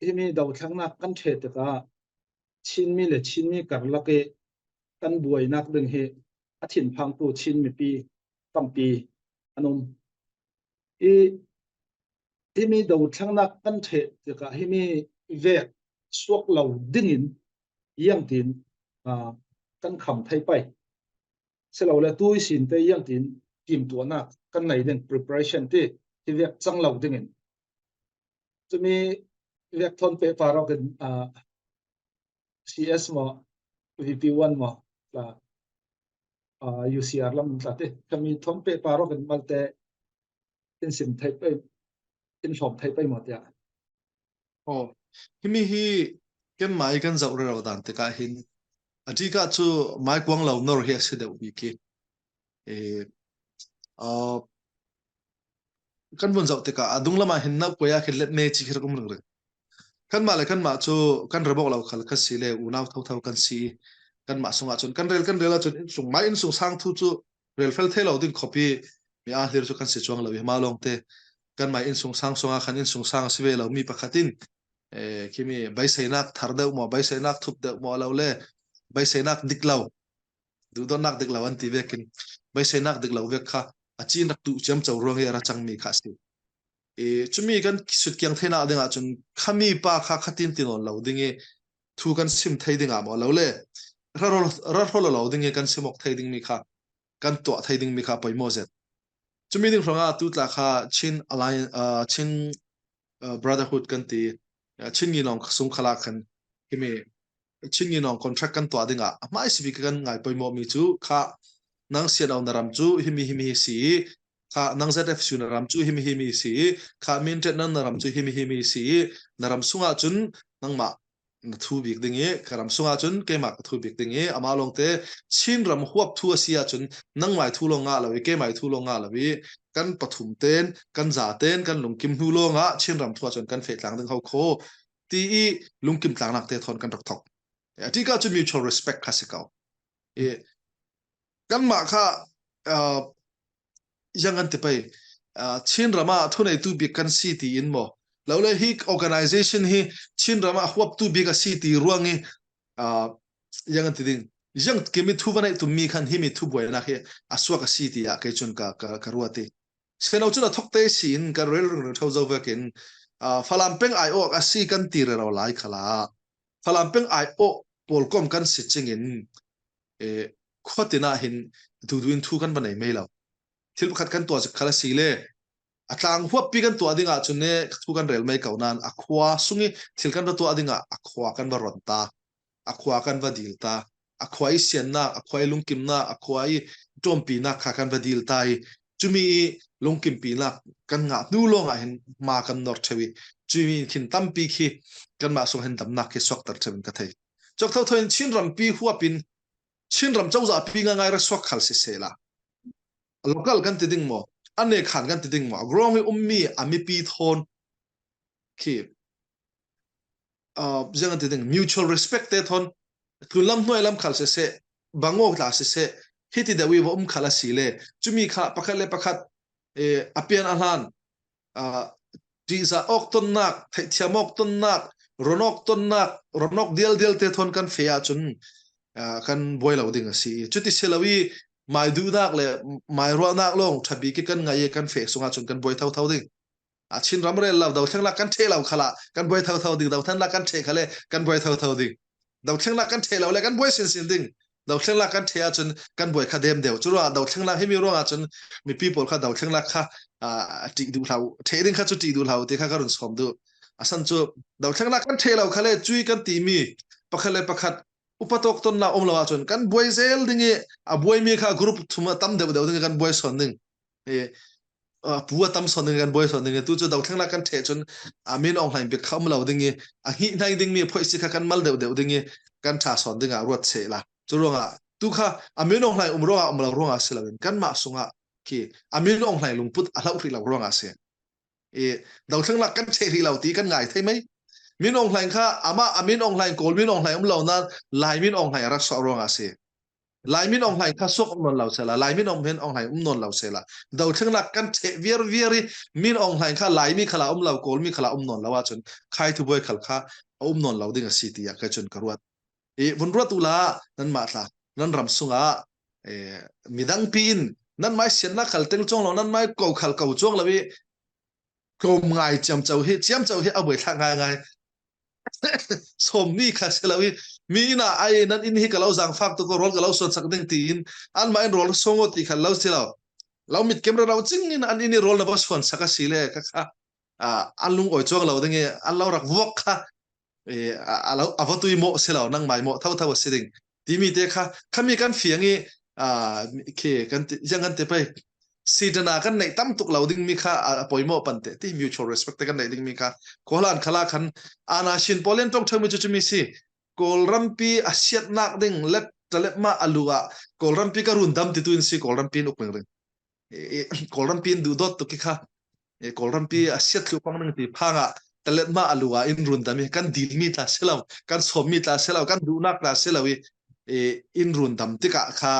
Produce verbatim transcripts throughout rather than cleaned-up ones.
himi dothlengnak kan ṭheh tikah Chinmi le Chinmi karlak i kan buainak ding hi a thinphangtu Chin mipi tampi an um. I himi dothlengnak kan ṭheh tikah himi vek suak lo dingin iangtin, aa, kan kham thei pei. Silole tu i sinte iangtin timtuahnak kan nei ding, preparation ti hi vek cang lo dingin. Cumi vek thawn pehpar awkin, aa, C S maw, V P one maw, tla, aa, U C R lam tla ti, kami thawn pehpar awkin malte in sim thei pei, in hlawm thei pei maw tiah. Oh, himi hi keimah i kan zoh rero dan tikah hin, a tikah cu mai kuang lo nor hi a si deuh bik hi. Eh, ah, kan vun zoh tikah a dunglamah hin nauhkuai ah khin let me ci khi rak um ringring. Kanmah le kanmah cu kan ram awk lo khal kan si le unau thotho kan si i kanmah sungah cun kan rel kan rel ahcun innsung, mai innsung sang thu cu rel fel thei lo ding khawpi mi aa hlir cu kan si cuang lo i, mah lawngte kanmah innsung sang sungah khan innsung sang a si ve lo mi pakhat in, eh, khimi beiseinak thar deuh maw, beiseinak thup deuh maw, a lo le beiseinak dik lo, duhdawtnak dik lo an ti vekin beiseinak dik lo vek kha a cin rak tuh ciamco ruang i a ra cangmi kha a si. Eh, cumi kan sutkiang theinak dingah cun khami pa kha khatin ti nawn lo ding i thu kan sim thei dingah maw, a lo le ra hrawl, ra hrawl lo ding i kan sim awk thei dingmi kha, kan tuah thei dingmi kha a poimawh zet. Cumi ding hrangah tu tla kha Chin Alliance, ah, Chin, ah, Brotherhood kan ti, ah, Chin nginawng sung khalah khan himi Chin nginawng contract kan tuah dingah a hmaisabik kan ngai poimawhmi cu kha nang C N O na ram cu himi himi hi si i, kha nang Z F C U na ram cu himi himi hi si i, kha Mindat na ram cu himi himi hi si i, na ram sungah cun nangmah na thu bik ding i, ka ram sungah cun keimah ka thu bik ding i, amah lawngte Chin ram huap thu a si ahcun nangmai thu lawng ngah lo i, keimai thu lawng ngah lo i, kan pathum ten, kan za ten, kan lungkim hnu lawngah Chin ram thu ahcun kan feh tlang ding ho kho ti i lungkim tlangnak te thawn kan rak thok. A tikah cu mutual respect kha si ko. I, kanmah kha, ah, ziang kan ti pei, ah, Chin ram ah thuneitu bik kan si tiin maw? Lo le hi organization hi Chin ram ah huaptu bik a si ti ruang i, ah, ziang kan ti ding. Ziang kimi thu va neih tummi khan himi thubuainak hi a suak a si tiah kei cun ka, ka, ka ruat i. Seno cun a thokte si in kan rel ringring tho zo vekin, ah, Falam peng aiawh a si kan ti rero lai khalah Falam peng aiawh pawlkom kan si cingin, eh, khuatin ah hin duhduh in thu kan va nei mei lo. Thil pakhat kan tuah zik khal a si le a tlang huappi kan tuah dingah cun ne thu kan rel mei ko nain a khua sung i thil kan va tuah dingah a khua kan va ron ta, a khua kan va dil ta, a khua i siannak, a khua i lungkimnak, a khua i ṭawmpinak kha kan va dil ta i, cumi i lungkimpinak kan ngah hnu lawngah hin hma kan nor ṭheu i, cumi khin tampi khi kanmah sung hin damnak khi suakter ṭheu in ka thei. Cuak thotho in Chin rampi huap in Chin ram cozahpi ngaingai ra suak khal sisehla, local kan ti ding maw, a nekhan kan ti ding maw, a ground i ummi a mipi thawn khi, ah, ziang an ti ding, mutual respect te thawn tlunlam hnuailam khal siseh, bangawk tla siseh, hiti deuh i va um khal a si le, cumi kha pakhat le pakhat, eh, a pian a hlan, ah, ṭihzah awk tonnak, theihthiam awk tonnak, ron awk tonnak, ron awk dialdial te thawn kan feh ahcun, ah, kan buai lo ding a si i. Cuti si lo i, mai duhnak le mai ruahnak lawng ṭha bik i kan ngai i kan feh sung ahcun kan buai thotho ding. A Chin ram rel lo, dothleng lak kan ṭheh lo khalah kan buai thotho ding, dothleng lak kan ṭheh khale kan buai thotho ding. Dothleng lak kan ṭheh lo le kan buai sinsin ding. Dothleng lak kan ṭheh ahcun kan buai kha dem deuh. Curuangah dothleng lak himi ruangah cun mipi pawl kha dothleng lak kha, aa, ṭih duh hlah uh, ṭheh ding kha cu ṭih duh hlah uh ti kha ka run sawm duh. A san cu dothleng lak kan ṭheh lo khale cui kan timi pakhat le pakhat upat awk tonnak um lo ahcun kan buai zel ding i a buaimi kha group thum a tam deuh deuh ding i kan buai sawn ding. I, aa, pu a tam sawn ding i kan buai sawn ding i tu cu dothleng lak kan ṭheh cun a min awng hlain bik kha um lo ding i a hngih hnai dingmi phoih si kha kan mal deuh deuh ding i kan ṭha sawn dingah ruat seh la. Curuangah tu kha a min awng hlain um ruangah um lo ruangah si loin kanmah sungah khi a min awng hlain lungput a hloh hrih lo ruangah si. I, dothleng lak kan ṭheh hrih lo ti kan ngai thei mei. Min awng hlain kha amah a min awng hlain Kawl min awng hlain um lo nain Lai min awng hlain a rak suah ruangah si. Lai Min Aung Hlaing kha suak um nawn lo sela, Lai Min Aung Hlaing um nawn lo sela, dothlengnak kan theh viar viar i Min Aung Hlaing kha Lai mi khala um lo, Kawl mi khala um nawn lo ahcun khai thubuai khal kha a um nawn lo ding a si tiah kei cun ka ruat. I vun ruat uhla, nanmah tla, nan ram sungah, eh, midang pi in nanmai siannak khal tel cuang lo, nanmai ko khal ko cuang lo i, tlawm ngai ciamco hi, ciamco hi a buaithlak ngaingai. Sawm mi kha si lo i, mi inn ah ai, nan inn hi ka lo zaangfak tuk ko, rawl ka lo suansak ding tiin, anmah in rawl suang aw ti kha lo si lo. Lo mitkem rero cing in an inn i rawl na va suansak a si le, kha kha, ah, an lungawi cuang lo ding i, an lo rak vuak kha, eh, a, a lo, a va tui mawh si lo, nangmai mawh thotho a si ding timi te kha, khami kan fiang i, ah, khi kan ti, ziang kan ti pei, sitana kan neih tam tuk lo ding mi kha a, a poimawh pan te ti, mutual respect te kan neih ding mi kha, Kawl hlan khala khan ana sin pawl in ṭawng ṭheu mi cu cumi si. Kawl rampi a siatnak ding let taletmah a lu ah Kawl rampi ka rundam titu in si Kawl rampi in uk ringring. Eh, eh, Kawl rampi in duhdawt tuk i kha, eh, Kawl rampi a siat thluh pang ding ti phang ah taletmah a lu ah in rundam i kan dil mi tla si lo, kan sawm mi tla si lo, kan duhnak tla si lo i, eh, in rundam tikah kha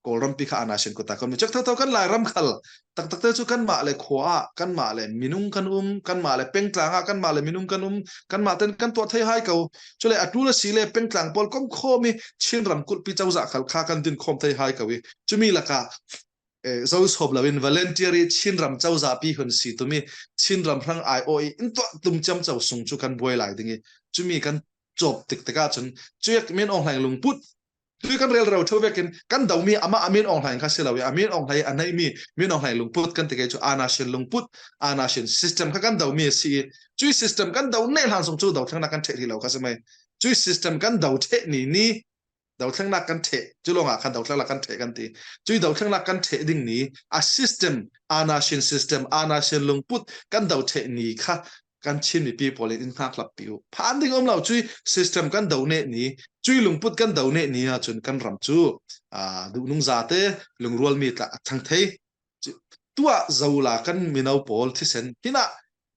Kawl rampi kha ana sin kut ah kan mi cek thotho kan Lairam khal taktak te cu kanmah le khua ah, kanmah le minung kan um, kanmah le pengtlang ah, kanmah le minung kan um, kanmah ten kan tuah thei hai ko. Cule a ṭul a si le pengtlang pawl komkhawm i Chin ramkulhpi cozah khal kha kan dinkhawm thei hai ko i, cumi lakah, eh, zo sawm lo in volunteer i Chin ram cozah pi hun si tum i Chin ram hrang aiawh i in tuah tum ciamco sung cu kan buai lai ding i, cumi kan cawp tiktik ahcun, cuak Min Aung Hlaing lungput, tui kan rel rero ṭheu vekin kan domi amah a Min Aung Hlaing kha si lo i, a Min Aung Hlaing a neihmi Min Aung Hlaing lungput kan ti kei cu, ana sin lungput, ana sin system kha kan domi a si i, cui system kan do neh hlan sung cu dothlengnak kan ṭheh hrih lo kha si mai. Cui system kan do ṭheh ni ni, dothlengnak kan ṭheh, cu lawngah khan dothlengnak kan ṭheh kan ti. Cui dothlengnak kan ṭheh ding ni, a system, ana sin system, ana sin lungput kan do ṭheh ni kha kan Chin mipi pawl in in hngakhlap pi uh. Phan ding um lo, cui system kan do neh ni, cui lungput kan do neh ni ahcun kan ram cu, aa, duhnung zate, lungrual mi tla a thang thei. Cu, tuah zo la kan mino pawl thisen hinah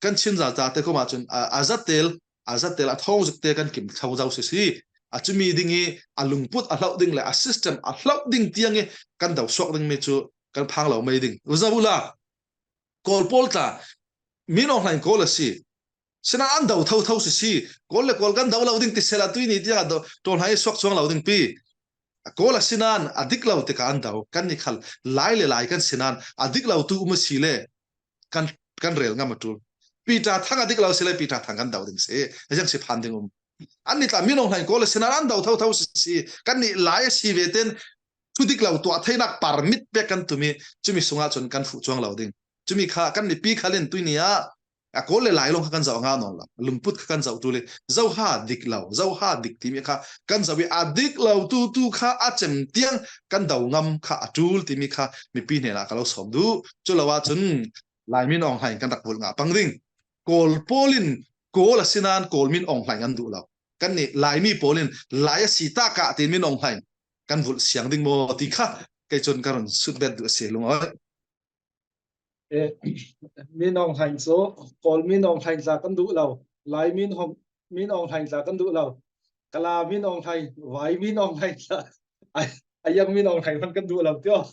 kan Chin zazate kong ahcun a, a zatel, a zatel a thawng zikte kan kim thlo zo sisi. A cumi ding i a lungput a hloh ding le a system a hloh ding tiang i kan do suak ding mi cu kan phang lo mai ding. U zo la, Kawl pawl tla, Min Aung Hlaing Kawl a si. Sinan an do thotho sisi. Kawl le Kawl kan do lo ding ti sela tui ni tiang a do, ṭawl hai suak cuang lo ding pi. A Kawl a sinan a dik lo tikah an do. Kan ni khal Lai le Lai kan sinan a dik lo tu um a si le kan, kan rel ngam a ṭul. Peter Thang a dik lo si le Peter Thang kan do ding si. A ziang si phan ding um. An ni tla Min Aung Hlaing Kawl a sinan an do thotho sisi. Kan ni Lai a si ve ten thu dik lo tuah theinak permit pek kan tum i, cumi sungah cun kan fuh cuang lo ding. Cumi kha kan mipi khal in tui ni ah a Kawl le Lai lawng kha kan zoh a ngah nawn lo. Lungput kha kan zoh ṭul i, zo ha dik lo, zo ha dik timi kha kan zoh i, a dik lo tu tu kha a cem tiang kan do ngam kha a ṭul timi kha mipi hnenah ka lo sawm duh. Cu lo ahcun Lai Min Aung Hlaing kan rak vulh ngah pang ding. Kawl pawl in Kawl a sinan Kawl Min Aung Hlaing an duh lo. Kan ni Laimi pawl in Lai a si takah ti Min Aung Hlaing kan vulh siang ding maw ti kha kei cun ka run sut bet duh a si, lungawi. Eh, Min Aung Hlaing cu Kawl Min Aung Hlaing tla kan duh lo. Lai Min Aung, Min Aung Hlaing tla kan duh lo. Kala Min Aung Hlaing, Vai Min Aung Hlaing tla, a, a yang Min Aung Hlaing hman kan duh lo tio.